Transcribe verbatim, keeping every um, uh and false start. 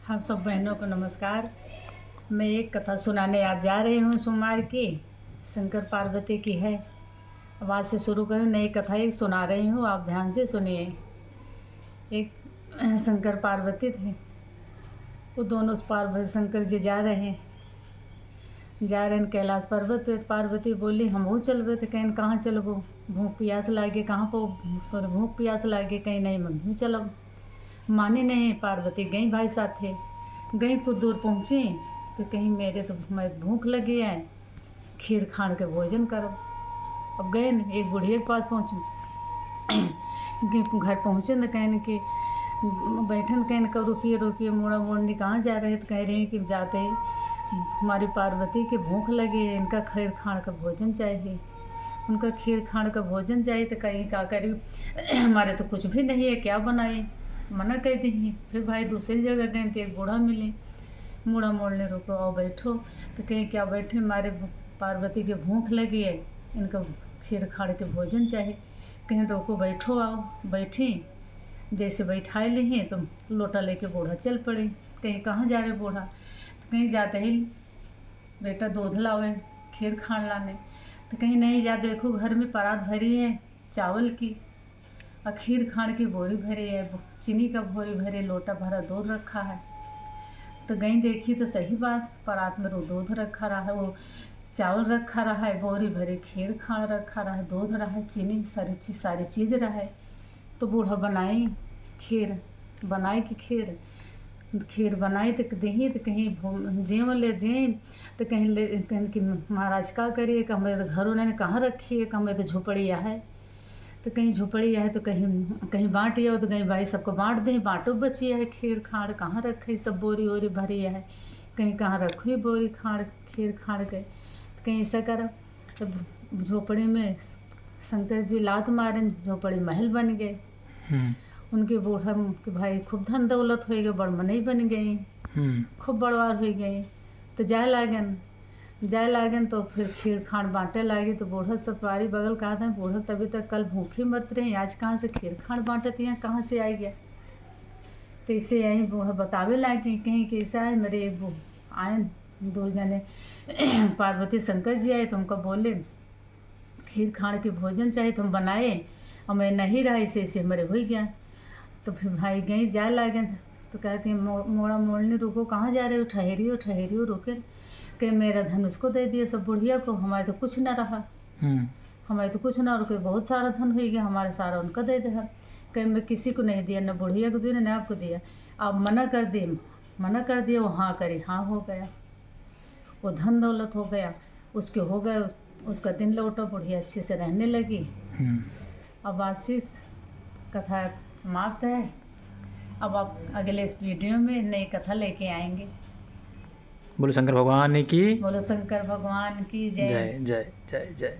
आप सब बहनों को नमस्कार। मैं एक कथा सुनाने आज जा रही हूँ सोमवार की, शंकर पार्वती की है। अब आज से शुरू करूँ, नई कथा एक सुना रही हूँ, आप ध्यान से सुनिए। एक शंकर पार्वती थे, वो दोनों पार्वती शंकर जी जा रहे हैं, जा रहे हैं कैलाश पर्वत पे। पार्वती बोली, "हमहू चलबे।" तो कहें, "कहाँ चलबो? भूख पियास लागे, कहाँ पो तोरे भूख पियास लागे?" कहीं, "नहीं मम्मी, चलब।" माने नहीं पार्वती, गई भाई साथे। गई कुछ दूर पहुँची तो कहीं, "मेरे तो, मैं भूख लगी है, खीर खाड़ के भोजन करब।" अब गए न, एक बुढ़िया के पास पहुँची। कि घर पहुँचे न, कहन कि बैठन, कहन का, "रुकिए, रुकिए, मोड़ा मोड़नी कहाँ जा रहे?" तो कह रही कि जाते ही हमारी पार्वती के भूख लगी है, इनका खीर खाड़ का भोजन चाहिए। उनका खीर खाड़ का भोजन चाहिए तो कहीं का करी, "हमारे तो कुछ भी नहीं है, क्या बनाई?" मना कह दी। फिर भाई दूसरी जगह गए तो एक बूढ़ा मिली, "मोड़ा मोड़ने रुको, आओ बैठो।" तो कहीं, "क्या बैठे, हमारे पार्वती के भूख लगी है, इनका खीर खाड़ के भोजन चाहिए।" कहीं, "रुको, बैठो, आओ।" बैठी, जैसे बैठाए ली तो लोटा लेके बूढ़ा चल पड़े। कहीं, "कहाँ जा रहे बूढ़ा?" तो कहीं, "जाते ही बेटा दूध लावे, खीर खाड़ लाने।" तो कहीं, "नहीं, जा देखो, घर में परात भरी है चावल की, और खीर खाड़ की बोरी भरी है, चीनी का बोरी भरी, लोटा भरा दूध रखा है।" तो गई देखी तो सही बात, परात में रो-, दूध रखा रहा है, वो चावल रखा रहा है, बोरी भरी खीर खाड़ रखा रहा है, दूध रहा है, चीनी, सारी चीज, सारी चीज रहा है। तो बूढ़ा बनाई खीर, बनाई कि खीर, खीर बनाई तो देही तो कहीं भो-, जेव ले जेव तो कहीं ले, कहीं कि महाराज का करिए, कि हमें तो घरों ने कहाँ रखी है, कि हमें तो झोपड़िया है। तो कहीं झोपड़िया है तो कहीं, कहीं बाँटिया हो तो कहीं भाई सबको बाँट दें, बाँटो बचिया है, खीर खाड़ कहाँ रखे, सब बोरी ओरी भरी है, कहीं कहाँ रखी बोरी खाड़, खीर खाड़ के। तो कहीं ऐसा करा, तब झोपड़ी में शंकर जी लात मारन, झोपड़ी महल बन गए। हम्म। उनके बूढ़ा के भाई खूब धन दौलत हो गए, बड़ मनई बन गई, हम्म। खूब बड़वार हो गई। तो जाए लागन, जाए लागन तो फिर खीर खाड़ बाँटे लागे। तो बूढ़ा सब पारी बगल कहा था, "बूढ़ा तभी तक कल भूखी मरत रही, आज कहाँ से खीर खाड़ बाँटत, यहाँ कहाँ से आई गया?" तो इसे यही बूढ़ा बतावे लागे, कहीं कि ऐसा है, मेरे एक बू-, आए दो जने पार्वती शंकर जी आए तो उनका बोले, "खीर खाड़ के भोजन चाहिए।" तो हम बनाए, और मैं नहीं रहा, इसे, इसे हमारे हो गया। तो फिर भाई गई जाए लागे, तो कहती है, "मो-, मोड़ा मोड़नी रुको, कहाँ जा रहे हो? ठहरियो, ठहरियो, रुके।" कहे, "मेरा धन उसको दे दिया सब बुढ़िया को, हमारे तो कुछ ना रहा।" हम्म। "हमारे तो कुछ ना रुके, बहुत सारा धन हो गया, हमारे सारा उनका दे दे।" कहे, "मैं किसी को नहीं दिया, न बुढ़िया को दिया, न आपको दिया। आप मना कर दिए, मना कर दिए, वो हाँ करी, हाँ हो गया।" वो धन दौलत हो गया, उसके हो गए, उसका दिन लौटा, बुढ़िया अच्छे से रहने लगी। हम्म। अब आशीष कथा समाप्त है। अब आप अगले इस वीडियो में नई कथा लेके आएंगे। बोलो शंकर भगवान की। बोलो शंकर भगवान की जय। जय, जय, जय, जय।